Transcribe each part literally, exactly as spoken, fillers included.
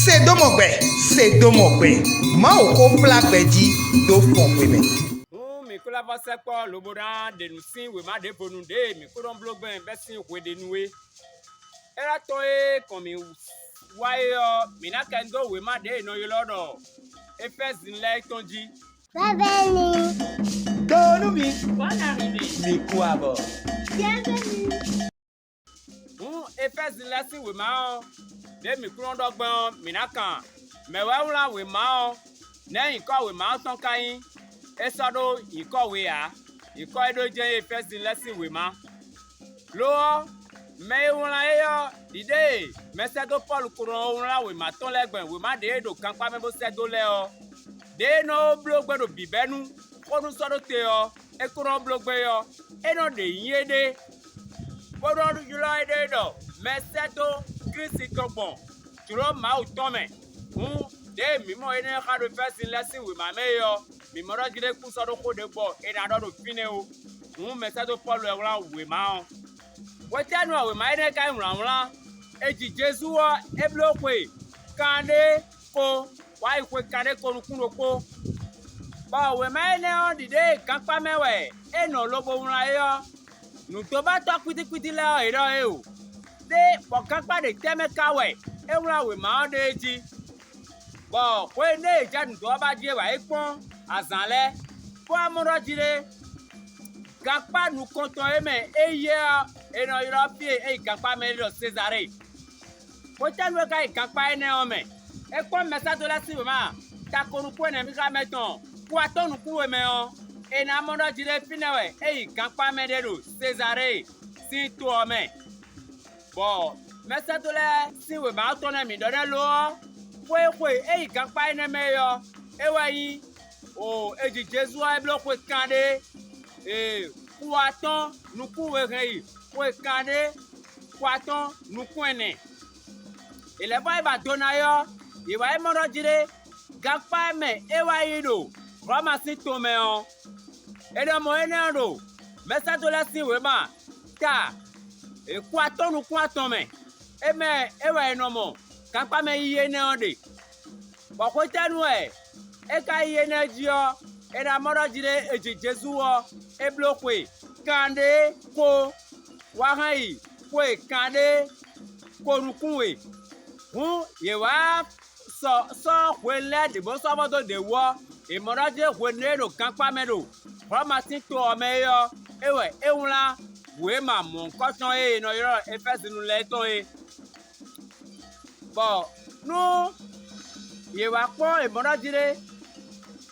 Se dó mɔ gbɛ, se dó mɔ gbɛ. Mawu xó kplá gbɛ jí dó fɔn xwé mɛ. Hǔn mǐ kó lɛ́ vɔ́ sɛkpɔ́ lobo ná ɖe nǔ sín wěma ɖěvo nú ɖěe mǐ kó nɔ bló gbɛn bɛ́ sín hweɖénu é. É lɛ́ tɔn e kɔn mǐ wá é ɔ́, mǐ ná kɛ dó wěma ɖě è nɔ ylɔ́ ɖɔ Efɛ́zinu lɛ́ɛ é tɔn jí. Bɛ́bɛ́ni. Donu mi, Bonne arrivée. mi kú abɔ. Bienvenue. Hǔn Efɛ́zinu lɛ́ɛ sín wěma ɔ́, ɖě mǐ kún nɔ ɖɔ gbɛn ɔ́, mǐ ná kan. Mɛ̌ wɛ wlán wěma ɔ́? Nɛ̌ nyǐkɔ wěma ɔ́ tɔn ka nyí? É sɔ́ ɖó nyǐkɔ we ǎ; nyǐkɔ e ɖó jɛ́n nyí Efɛ́zinu lɛ́ɛ sín wěma. Lo ɔ́, mɛ e wlán é ɔ́, ɖiɖée e mɛsɛ́dó Pɔ́lu ko nɔ wlán wěma tɔn lɛ́ɛ gbɛn wěma ɖě e ɖo gankpá mɛ bó sɛ́ dó lɛ́ɛ ɔ́, ɖě é nɔ bló gbɛ́ ɖo bǐbɛ́nu xó nú sɔ́ ɖó te ɔ́, é ko nɔ bló gbɛ́ ɔ́, é nɔ ɖe nyí éɖée, bó nɔ ylɔ́ éɖée ɖɔ mɛsɛ́dó Klísu tɔn gbɔn jlǒ Mawu tɔn mɛ. Hǔn, ɖěe mǐ mɔ énɛ́ xá ɖo Efɛ́zinu lɛ́ɛ sín wěma mɛ é ɔ́, mǐ mɔ ɖɔ jí ɖé kún sɔ́ ɖó xó ɖě bɔ è nǎ ɖɔ ɖo fínɛ́ ó. Hǔn mɛsɛ́dó Pɔ́lu wɛ wlán wěma ɔ́. Hwetɛ́nu wɛ wěma énɛ́ ka nyí wlǎnwlán? È ji Jezu ɔ́, é bló xwe kanɖé ko wá yi xwe kanɖé ko nukún ɖokpó. Bɔ wěma énɛ́ ɔ́ ɖiɖée gankpá mɛ wɛ é nɔ lobo wlán é ɔ́, nǔdóbátɔ́ kwítíkwítí lɛ́ɛ ɔ́, yě ɖɔ é o. Ɖé bɔ gankpá ɖě tɛ́ mɛ ka wɛ é wlán wěma ɔ́ ɖe é jí? Bɔ hwenu e è jɛ nǔdó ɔ́ ba jí é wǎ yi kpɔ́n azǎn lɛ́ɛ, bó wá mɔ ɖɔ jí ɖé, gankpá nukɔntɔn e mɛ é yi ɔ́, è nɔ ylɔ́ fí e é yi gankpá mɛ é ɖɔ Sezalée. Hwetɛ́nu é ka yi gankpá énɛ́ ɔ́ mɛ? É kpɔ́n mɛsɛ́dó lɛ́ɛ sín wěma tako nukún ɛnɛ xá mɛ tɔn kú atɔ́ nukún we mɛ ɔ́, è nǎ mɔ ɖɔ jí ɖé fínɛ́ wɛ é yi gankpá mɛ ɖé ɖo Sezalée sín to ɔ́ mɛ. Bɔ mɛsɛ́dó lɛ́ɛ sín wěma ɔ́ tɔn nɛ́ mǐ ɖɔ nɛ́ lo ɔ́, xó e xwe é yi gankpá énɛ́ mɛ é ɔ́, é wɛ nyí o è ji Jezu ɔ́ é bló xwe kanɖé, ee, kú atɔ́n nukún we hɛn yi xwe kanɖé kú atɔ́n nukún ɛnɛ. È lɛ̌ vɔ́ yi ba do ná é ɔ́, yě wá yi mɔ ɖɔ jí ɖé gankpá e mɛ é wá yi ɖo Hlɔ̌ma sín to mɛ ɔ́. È nɔ mɔ énɛ́ ɔ́ ɖo mɛsɛ́dó lɛ́ɛ sín wěma ta è kú atɔ́ nukún atɔn mɛ. É mɛ é wɛ è nɔ mɔ gankpá mɛ yiyi énɛ́ ɔ́ ɖe. Bɔ hwetɛ́nu wɛ é ka yi énɛ́ jí ɔ́, è nǎ mɔ ɖɔ jí ɖé è ji Jezu ɔ́, é bló xwe kanɖé ko wá hɛn yi xwe kanɖé ko nukún we. Hǔn yě wá sɔ sɔ́ hwenu lɛ́ɛ ɖě bó sɔ́ vɔ́ dó ɖě wú ɔ́, è mɔ ɖɔ jí hwenu e ɖo gankpá mɛ ɖo Hlɔ̌ma sín to ɔ́ mɛ é ɔ́, é wɛ é wlán wěma mɔ̌hunkɔtɔn e è nɔ ylɔ́ ɖɔ Efɛ́zinu lɛ́ɛ tɔn é. Bɔ nú yě wá kpɔ́n è mɔ ɖɔ jí ɖé,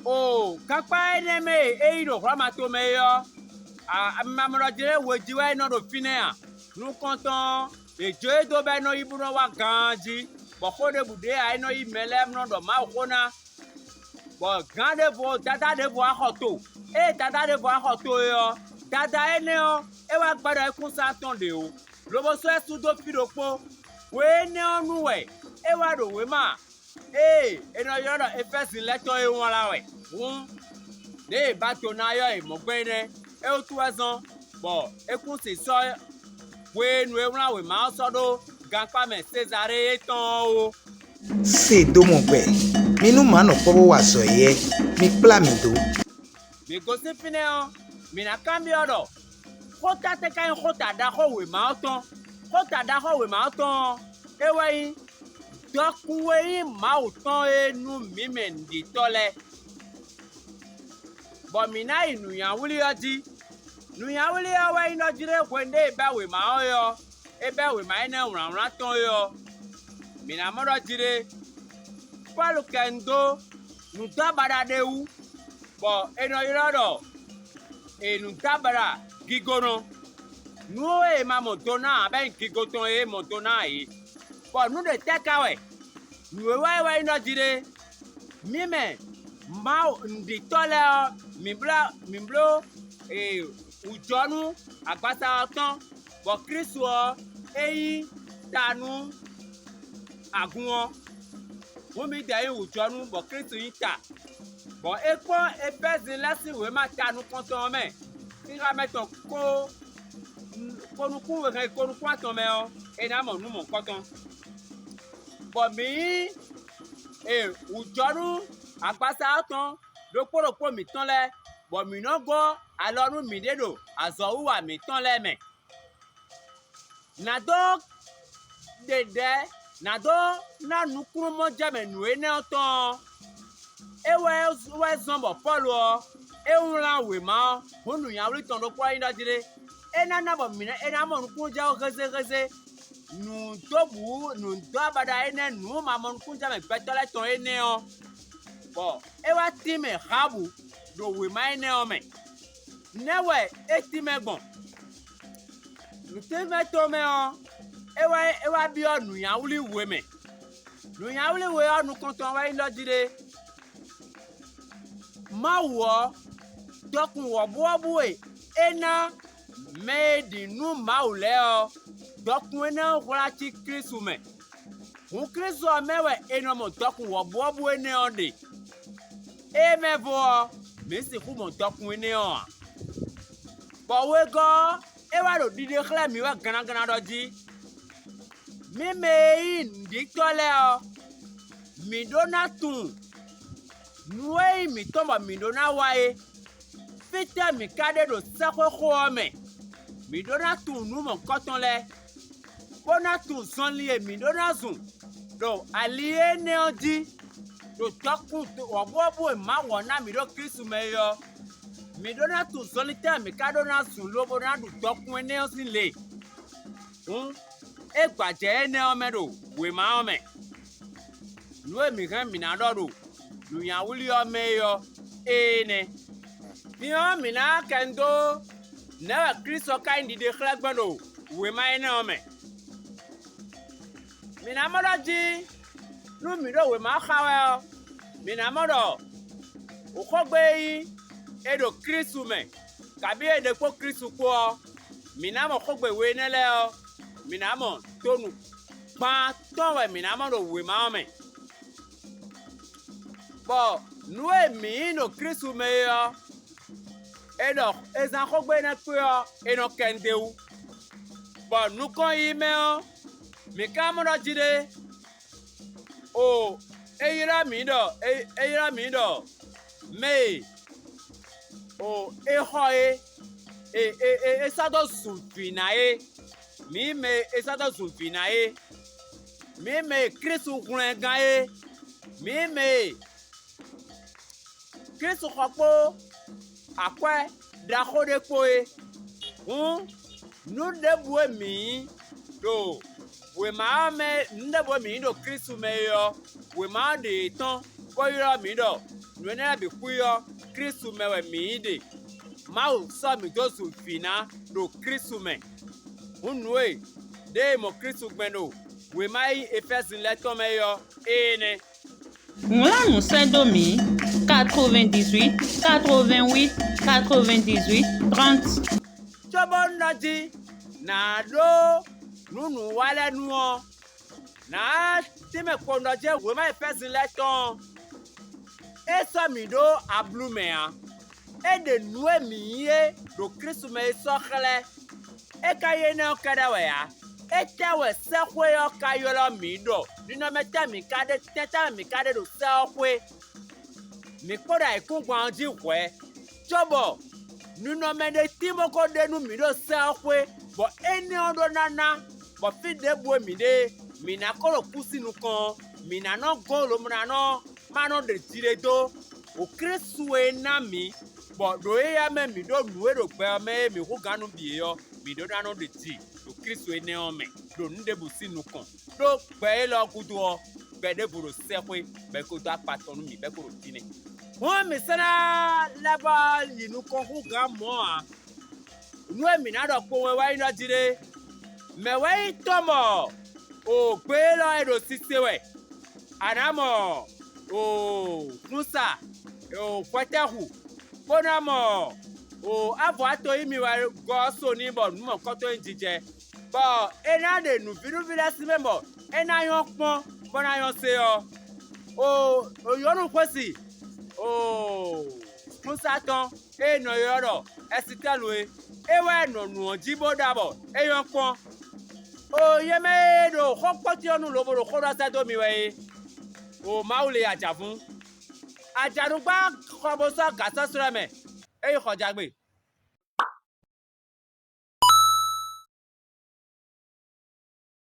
o gankpá énɛ́ mɛ e é yi ɖo Hlɔ̌ma tomɛ é ɔ́, a mi ma mɔ ɖɔ jí ɖé hwejí wɛ é nɔ ɖo fínɛ́ a? Nukɔntɔn ɔ́, è jó e dó bɔ é nɔ yi bó nɔ wá ganjí, bɔ xó ɖěbǔ ɖé ǎ é nɔ yí mɛ lɛ́ɛ nɔ ɖɔ Mawuxó ná. Bɔ gǎn ɖěvo, dadá ɖěvo wá xɔ to. Ée dadá ɖěvo wá xɔ to é ɔ́, dadá énɛ́ ɔ́, é wá gbɛ́ ɖɔ é kún sán tɔn ɖě ó, lobo sɔ́ ɛ sú dó fí ɖokpó. Hwe énɛ́ ɔ́ nu wɛ é wá ɖo wěma ée è nɔ ylɔ́ ɖɔ Efɛ́zi lɛ́ɛ tɔn é wlán wɛ. Hǔn, ɖěe è ba do ná ylɔ́ yě mɔ̌ gbɛn é nɛ́. É wútu wɛ zɔ́n bɔ é kún sixú sɔ́ hwenu e wlán wěma ɔ́ sɔ́ ɖó gankpá mɛ Sezaréeye tɔn ɔ́ ó. Se dó mɔ gbɛ, mi nú mǎ nɔ kpɔ́ bó wa azɔ̌ éyɛ́, mi kplá mǐ dó. Mǐ gosín fínɛ́ ɔ́, mǐ ná kanbyɔ́ ɖɔ: Xó tátɛ́ ka nyí xó ta ɖaxó wěma ɔ́ tɔn? Xó ta ɖaxó wěma ɔ́ tɔn ɔ́, é wɛ nyí: Dɔkun e nyí Mawu tɔn é nú mǐ mɛ nǔɖitɔ́ lɛ́ɛ, bɔ mǐ ná yi nǔnywɛ́ ɔ́ jí. Nǔnywɛ́ ɔ́ wɛ nyí ɖɔ jí ɖé hwenu ɖé è bɛ́ wěma ɔ́ é ɔ́, é bɛ́ wěma énɛ́ wlǎnwlán tɔn é ɔ́, mǐ ná mɔ ɖɔ jí ɖé. Pɔ́lu kɛ nu dó nǔdɔ́ baɖa ɖé wú, bɔ è nɔ ylɔ́ ɖɔ è nǔdábaɖa gigonɔ. Nǔ e è ma mɔ do ná ǎ bɔ é nyí gigo tɔn e é mɔ do ná ǎ é. Bɔ nǔ ɖě tɛ́ ka wɛ? Nǔ e wa é wɛ nyí ɖɔ jí ɖé: Mǐ mɛ Mawu nǔɖitɔ́ lɛ́ɛ ɔ́, mǐ bló mǐ bló wǔjɔnú agbaza ɔ́ tɔn, bɔ Klísu ɔ́, é nyí ta nú agun ɔ́. Hǔn mǐdɛɛ nyí wǔjɔnú, bɔ Klísu nyí ta. Bɔ é kpɔ́n Efɛ́zi lɛ́ɛ sín wěma ta nukɔntɔn ɔ́ mɛ, xíxá mɛ tɔn kó ko nukún we hɛn ko nukún atɔn mɛ ɔ́, è nǎ mɔ nǔ mɔ̌hunkɔtɔn. bɔ mǐ nyí e wǔjɔnú agbaza ɔ́ tɔn ɖokpó ɖokpó mǐtɔn lɛ́ɛ, bɔ mǐ nɔ́ gɔ́ alɔ nú mǐɖée ɖo azɔ̌wiwa mǐtɔn lɛ́ɛ mɛ. Nǎ dó ɖe ɖɛ̌, nǎ dó ná nukúnnú-mɔjɛmɛ nǔ énɛ́ ɔ́ tɔn ɔ́, é wɛ wɛ zɔ́n bɔ Pɔ́lu ɔ́, é wlán wěma ɔ́, hǔn nǔnywɛ́ tɔn ɖokpó ɔ́ nyí ɖɔ jí ɖé: é ná ná bɔ mǐ ná é ná mɔ nukúnnú jɛ xó hézéhézé, nǔ dó bǔ nǔ dó abaɖa énɛ́ nǔ ma mɔ nukúnnú jɛ mɛ gbɛtɔ́ lɛ́ɛ tɔn énɛ́ ɔ́, bɔ é wá tínmɛ Hlabǔ ɖo wěma énɛ́ ɔ́ mɛ. Nɛ̌ wɛ é tínmɛ gbɔn? Nǔtɛ́nmɛ tɔn mɛ ɔ́, é wá é wá byɔ́ nǔnywɛ́ we mɛ. Nǔnywɛ́ we ɔ́ nukɔntɔn wɛ nyí ɖɔ jí ɖé: Mawu ɔ́, dɔkun wɔ̌buwɔ́bú e é ná mɛ e ɖi nú Mawu lɛ́ɛ ɔ́, dɔkun énɛ́ ɔ́ hwlá cí Klísu mɛ. Hǔn Klísu ɔ́ mɛ wɛ è nɔ mɔ dɔkun wɔ̌buwɔ́bú énɛ́ ɔ́ ɖe. Ée mɛ vo ɔ́, mǐ sixú mɔ dɔkun énɛ́ ɔ́ ǎ. Bɔ wegɔ́ ɔ́, é wá ɖo ɖiɖe xlɛ́ mǐ wɛ gannaganna ɖɔ jí: Mǐ mɛ e nyí nǔɖitɔ́ lɛ́ɛ ɔ́, mǐ ɖó ná tunwun nǔ e nyí mǐtɔn bɔ mǐ ɖó ná wa é. Fítɛ́ mǐ ka ɖe ɖo sɛ́xwéxó ɔ́ mɛ? Mǐ ɖó ná tunwun nǔ mɔ̌hunkɔtɔn lɛ́ɛ, bó ná tunwun zɔnlin e mǐ ɖó ná zun ɖo ali énɛ́ ɔ́ jí, ɖo dɔkun wɔ̌buwɔ́bú e Mawu ɔ́ ná mǐ ɖo Klísu mɛ é ɔ́. Mǐ ɖó ná tunwun zɔnlin tɛ́ mǐ ka ɖó ná zun lobo ná ɖu dɔkun énɛ́ ɔ́ sín le. Hǔn, é gbajɛ énɛ́ ɔ́ mɛ ɖo wěma ɔ́ mɛ. Nǔ e mǐ hɛn mǐ ná ɖɔ ɖo nǔnywɛ́ ɔ́ mɛ é ɔ́, ée nɛ́. Mi ɔ́, mǐ ná kɛ nu dó nɛ̌ wɛ Klísu ɔ́ ka nyí ɖiɖe xlɛ́ gbɔn ɖo wěma énɛ́ ɔ́ mɛ. Mǐ ná mɔ ɖɔ jí, nú mǐ ɖo wěma ɔ́ xa wɛ ɔ́, mǐ ná mɔ ɖɔ xóxógbe e nyí è ɖo Klísu mɛ, kabí è ɖe kpó Klísu kpó ɔ́, mǐ ná mɔ xógbe we énɛ́ lɛ́ɛ ɔ́, mǐ ná mɔ donu gban tɔn wɛ mǐ ná mɔ ɖo wěma ɔ́ mɛ. Bɔ nǔ e mǐ nyí ɖo Klísu mɛ é ɔ́, è ɖɔ è zán xógbe énɛ́ kpé ɔ́, è nɔ kɛ nu d'é wú. Bɔ nukɔn yiyi mɛ ɔ́, mǐ ka mɔ ɖɔ jí ɖé, o, é ylɔ́ mǐ ɖɔ é ylɔ́ mǐ ɖɔ mɛ e o é xɔ é, e e e é sɔ́ dó zun vǐ ná é. Mǐ mɛ e é sɔ́ dó zun vǐ ná é, mǐ mɛ e Klísu hwlɛ́n gán é, mǐ mɛ e Klísu xɔ kpó akwɛ́ ɖaxó ɖé kpó é. Hǔn, nǔ ɖěbǔ e mǐ nyí ɖo wěma ɔ́ mɛ, nǔ ɖěbǔ e mǐ nyí ɖo Klísu mɛ é ɔ́, wěma ɔ́ ɖe yě tɔ́n, bó ylɔ́ mǐ ɖɔ nǔ énɛ́ lɛ́ɛ bǐ xwí ɔ́, Klísu mɛ wɛ mǐ nyí ɖe. Mawu sɔ́ mǐ dó zun vǐ ná ɖo Klísu mɛ. Hǔn nǔ e ɖěe mɔ Klísu gbɛn ɖo wěma e nyí Efɛ́zin lɛ́ɛ tɔn mɛ é ɔ́, ée nɛ́. Wlán nǔ sɛ́ dó mǐ: quatre-vingt-dix-huit, quatre-vingt-huit, quatre-vingt-dix-huit, trente. Cóbó nɔ jí nǎ ɖó nǔ nǔ wa lɛ́ɛ nu ɔ́, nǎ tínmɛ kpowun ɖɔ jɛ́n wěma Efɛ́zin lɛ́ɛ tɔn ɔ́, é sɔ́ mǐ ɖó ablu mɛ ǎ. É ɖe nǔ e mǐ nyí é ɖo Klísu mɛ é sɔ́ xlɛ́. É ka nyí énɛ́ ɔ́ kɛ́ɖɛ́ wɛ ǎ. Étɛ́ wɛ sɛ́xwé ɔ́ ka ylɔ́ mǐ ɖɔ ninɔmɛ tɛ́ mǐ ka ɖe, tɛn tɛ́ mɛ mǐ ka ɖe ɖo sɛ́ ɔ́ xwé? Mǐ kpo ɖo ayǐkúngban ɔ́ jí hwɛ̌, cóbɔ ninɔmɛ ɖé tín bó ko ɖe nú mǐ ɖo sɛ́ ɔ́ xwé, bɔ énɛ́ ɔ́ ɖó ná ná, bɔ fí ɖěbǔ e mǐ ɖe é, mǐ ná ko ɖo kú sín nukɔn ɔ́, mǐ ná nɔ gɔ́n lobo ná nɔ ma nɔ ɖe jiɖe dó. O Klísu e ná mǐ, bɔ ɖo éyɛ́ mɛ mǐ ɖó nǔ e ɖo gbɛ ɔ́ mɛ e mǐ hú gǎn nú bǐ é ɔ́, mǐ ɖó ná nɔ ɖe ji ɖo Klísu énɛ́ ɔ́ mɛ, ɖo nǔ ɖěbǔ sín nukɔn. Ɖó gbɛ élɔ́ gúdo ɔ́, gbɛ ɖěbǔ ɖo sɛ́xwé, bɔ é ko dó akpa tɔn nú mǐ, bɔ é ko ɖo fínɛ́. Hǔn mǐ sɛ́ ná lɛ́ vɔ́ yi nukɔn hú gǎn mɔ̌ ǎ. Nǔ e mǐ ná ɖɔ kpowun wɛ wɛ nyí ɖɔ jí ɖé: mɛ̌ wɛ nyí tɔ́n bɔ o gbe élɔ́ e ɖo sise wɛ? A nǎ mɔ o nǔsa o hwɛtɛ́xu, bó ná mɔ o avɔ ato yí mi wɛ gɔ́ so n'i bɔ nǔ mɔ̌kɔtɔn nyí jijɛ, bɔ é ná ɖe nǔvínúví lɛ́ɛ sín mɛ bɔ é ná nyɔ́ kpɔ́n, bó ná nyɔ́ se ɔ́. O o yɔ̌nu xwesi o nǔsa tɔn e è nɔ ylɔ́ ɖɔ Ɛsitɛ́lu é, é wɛ nɔ nǔ ɔ́ jí bó ɖa bɔ é nyɔ́ kpɔ́n. O yɛ mɛ e ɖo xɔ́nkpɔ́tí ɔ́ nu lobo ɖo xó ɖɔ sɛ́ dó mi wɛ é. O Mawu lě ajǎvún. Ajǎnúgbá xɔ bó sɔ́ gǎ sɔ́ slɔ́ mɛ. É yi xɔ jagbe.